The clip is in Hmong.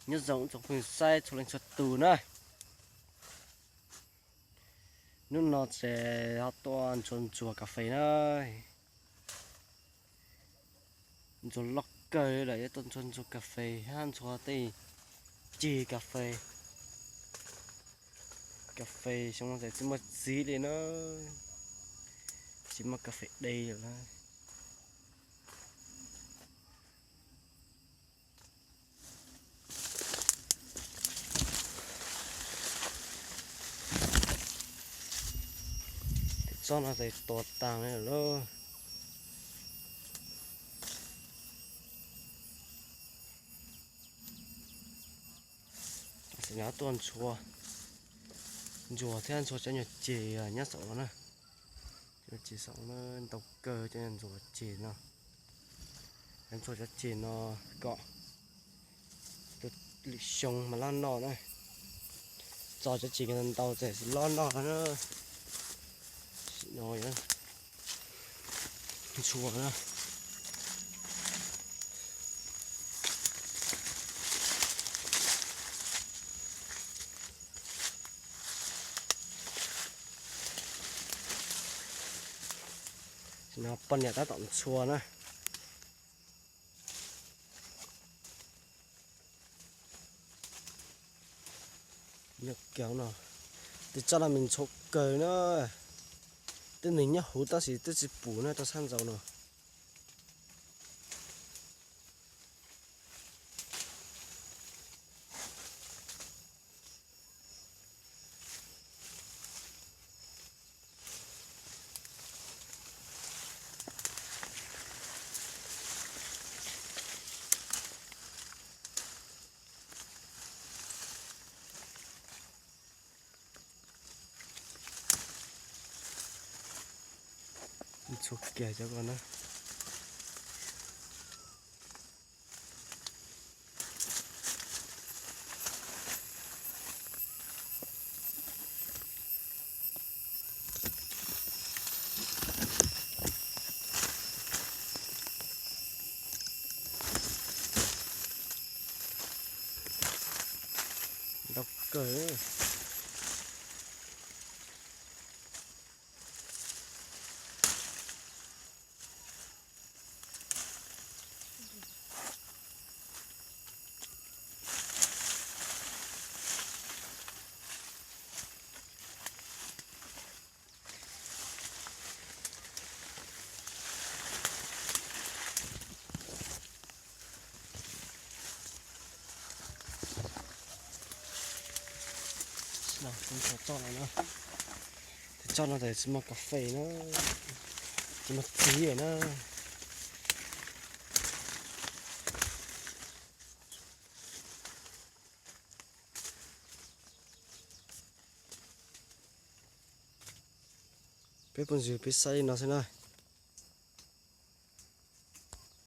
Nyob zoo tsoom phooj ywg saib txhua leej txhua tus na. Hnub no ces ho tuaj ntxuav ntxuav kas fes na. Ntxuav loj kawg lawm, tuaj ntxuav ntxuav kas fes hab ntxuav tej ceg kas fes. Kas fes xyoo no ces tsis muaj txiv li na, tsis muaj kas fes de lawm. Tej tsob no ces tuag tag li lawm. Tam sim no tuaj ntxhua, ntxhua thiab ntxhua cov nyuag ceg nyob saum no na. Cov ceg saum no ntau kawg, cov ntxhua ceg no, ntxhua cov ceg no kom lwm xyoo mas loj noj na. Txo cov ceg ntau ces loj noj na. Sim no ntxhua na. Sim no poj niam tab tom ntxhua na. Nyob kiag no, tej tsob no me ntxhua kawg na. Tej neeg nyob huv tab sis twb tsis pum na, rau sab nraud no. Ntxhua kiag cov ko na. Ntau kawg. Ntxhua tsob no na, tej tsob no ces tsis muaj kas fes na, tsis muaj txiv na. Peb phooj ywg peb saib li no xwb na.